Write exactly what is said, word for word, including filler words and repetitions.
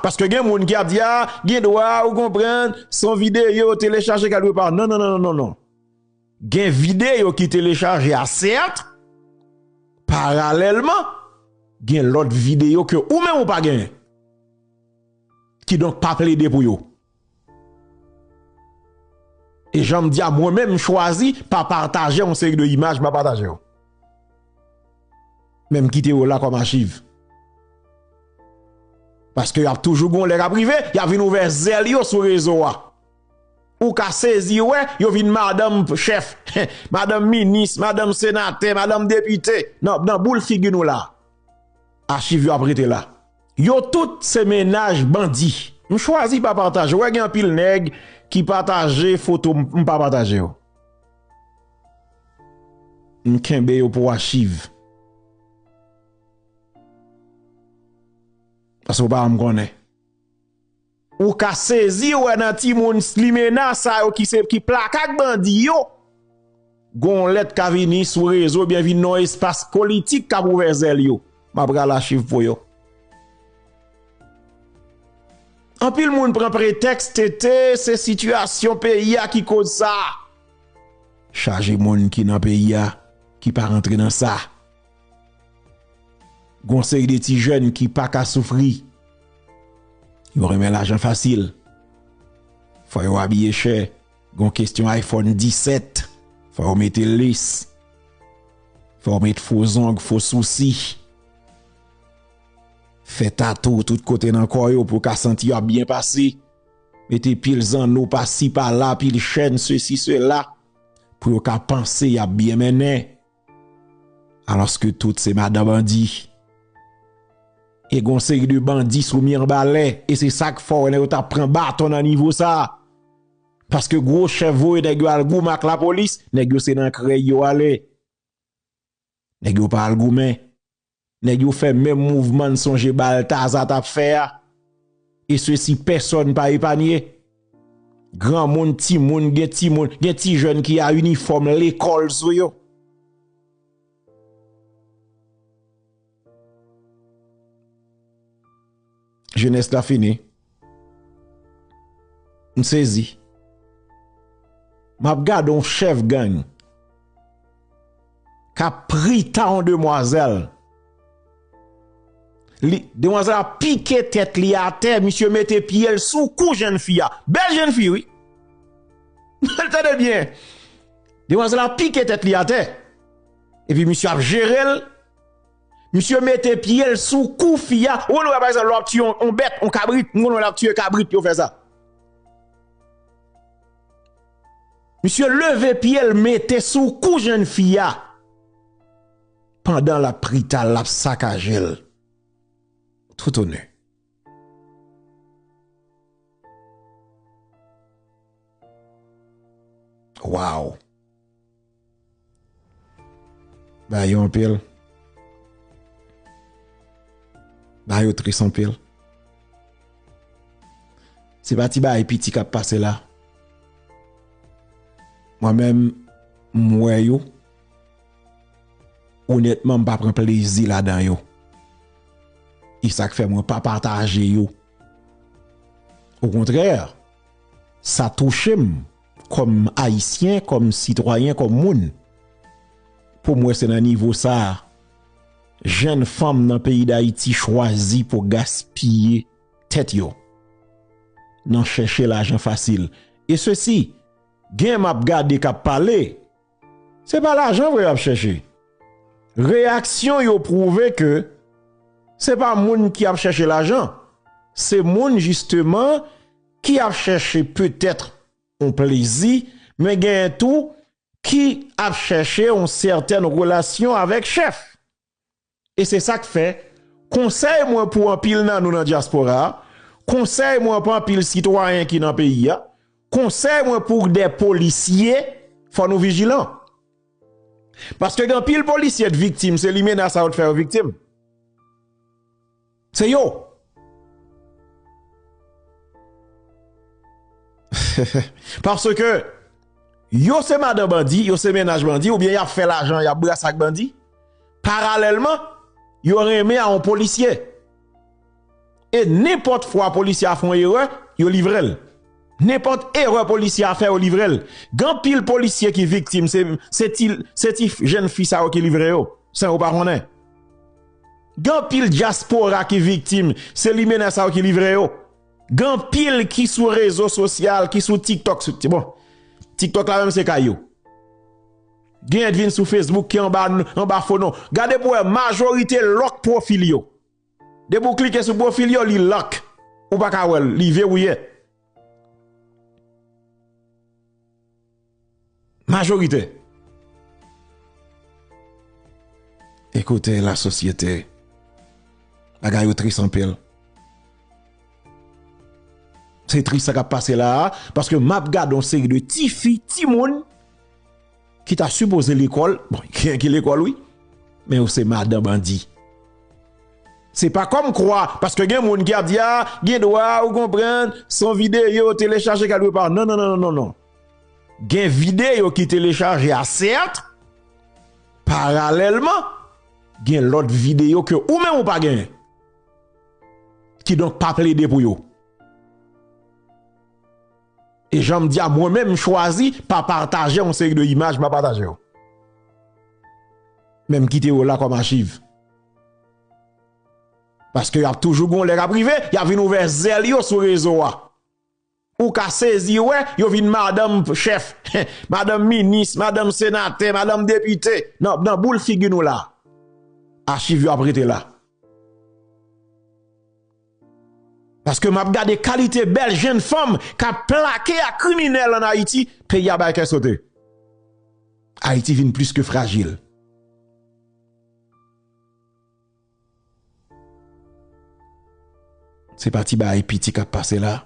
Paske gen moun ki ap di, a, gen dwa, ou konprann, se yon videyo telechaje kèlkepa. Non, non, non, non, non, non. Gen videyo ki telechaje a, sèt, paralèlman, gen lòt videyo ke ou menm ou pa genyen. Kidonk, pa plede pou yo. E jan m di a, mwen menm, m chwazi pa pataje yon seri de imaj, m pa pataje yo. Men m kite yo la kòm achiv. Paske y ap toujou gon lè k ap rive, y ap vin ouvè zèl yo sou rezo a. Ou ka sezi wè, yo vin madanm chèf, madanm minis, madanm senatè, madanm depite. Nan, nan boul figi nou la. Achiv yo ap rete la. Yo tout se mennaj bandi. M chwazi pa pataje. Ou wè gen anpil nèg ki pataje foto m, m pa pataje yo. M kenbe yo pou achiv. Paske w pa janm konnen. Ou ka sezi wè nan timoun limena sa yo ki se, ki plak ak bandi yo. Gon lèt ka vini sou rezo, byen vin nan espas politik k ap ouvè zèl yo. M ap rale achiv pou yo. Anpil moun pran pretèks, tete, se sitiyasyon peyi a ki koz sa. Chaje moun ki nan peyi a ki pa rantre nan sa. Gon seri de ti jèn ki pa ka soufri. Yo renmen lajan fasil. Fò yo abiye chè. Gon kesyon iPhone disèt. Fò yo mete lace. Fò yo met fo zong, fo sousi. Fè tatou tout kote nan kò yo pou yo ka santi y ap byen pase. Mete pil zanno pasi pala, pil chèn, sesi, sela. Pou yo ka panse y ap byen mennen. Alòske tout se madan bandi. E gon seri de bandi sou Mianbalè. E se sa k fè w wè nèg yo t ap pran baton nan nivo sa. Paske gwo chèf voye nèg yo al goumen ak lapolis, nèg yo se nan krèy yo ale. Nèg yo pa al goumen. Nèg yo fè menm mouvman n sonje Baltaza t ap fè a. E sesi pèsòn pa epanye. Granmoun, timoun, gen timoun, gen ti jèn ki a inifòm lekòl sou yo. Jenès la fini. M sezi. M ap gade yon chèf gang k ap prita yon demwazèl. Li, demwazèl la pike tèt li atè, misye mete pye l sou kou jèn fi a. Bèl jèn fi, wi. Tande byen. Demwazèl la pike tèt li atè. Epi misye ap jere l. Misye mete pye l sou kou fi a. Ou konn wè, pa egzanp, lè w ap tiye yon, yon bèt, yon kabrit, m konn wè l ap tiye kabrit, yo fè sa. Misye leve pye l, mete sou kou jèn fi a. Pandan l ap prita l, l ap sakaje l. Tout onè. Waw. Bagay yo anpil. Bagay yo tris anpil. Se pa ti bagay piti k ap pase la. Mwen menm, m wè yo. Onètman, m pa pran plezi ladan yo. E sa k fè mwen pa pataje yo. Okontrè, sa touche m kòm Ayisyen, kòm sitwayen, kòm moun. Pou m wè se nan nivo sa a, jèn fanm nan peyi Dayiti chwazi pou gaspiye tèt yo nan chèche lajan fasil. E sesi, gen m ap gade k ap pale, se pa lajan vre y ap chèche. Reyaksyon yo pwouve ke se pa moun ki ap chèche lajan. Se moun, jisteman, ki ap chèche petèt yon plezi, men genyen tou ki ap chèche yon sètèn relasyon avèk chèf. E se sa k fè, konsèy mwen pou anpil nan nou nan dyaspora a, konsèy mwen pou anpil sitwayen ki nan peyi a, konsèy mwen pou de polisye, fò nou vijilan. Paske gen anpil polisye k viktim, se limena sa yo t fè yo viktim. Se yo. Paske yo se madan bandi, yo se mennaj bandi, oubyen y ap fè lajan, y ap brase ak bandi. Paralèlman, yo renmen a yon polisye. E nenpòt fwa polisye a fè yon erè, yo livre l. Nenpòt erè polisye a fè, yo livre l. Gen anpil polisye ki viktim, se, se ti, se ti jèn fi sa yo ki livre yo, san yo pa konnen. Gen anpil dyaspora ki viktim, se limena sa yo ki livre yo. Gen anpil ki sou rezo sosyal, ki sou TikTok, sou, bon, TikTok la menm se kay yo. Gen ki vin sou Facebook ki anba, anba fo non. Gade pou wè majorite lòk pwofil yo. Depi w klike sou pwofil yo, li lòk. Ou pa ka wè l, li vewiye. Majorite. Ekoute, lasosyete, bagay yo tris anpil. Se tris sa k ap pase la a, paske m ap gade yon seri de tifi, timoun, ki ta sipoze lekòl, bon, gen ki lekòl, wi, men yo se madan bandi. Se pa kòmkwa, paske gen moun ki ap di, a, gen dwa, ou konprann, se yon videyo telechaje k al dwe pa. Non, non, non, non, non, non. Gen videyo ki telechaje a, sèt, paralèlman, gen lòt videyo ke ou menm ou pa genyen. Kidonk, pa plede pou yo. E jan m di a, mwen menm, m chwazi pa pataje yon seri de imaj, m pa pataje yo. Men m kite yo la kòm achiv. Paske y ap toujou gon lè k ap rive, y ap vin ouvè zèl yo sou rezo a. Ou ka sezi wè, yo vin madanm chèf, madanm minis, madanm senatè, madanm depite. Nan, nan boul figi nou la. Achiv yo ap rete la. Paske m ap gade kalite bèl jèn fanm k ap plake ak kriminèl ann Ayiti, peyi a bay kè sote. Ayiti vin plis ke frajil. Se pa ti bagay piti k ap pase la.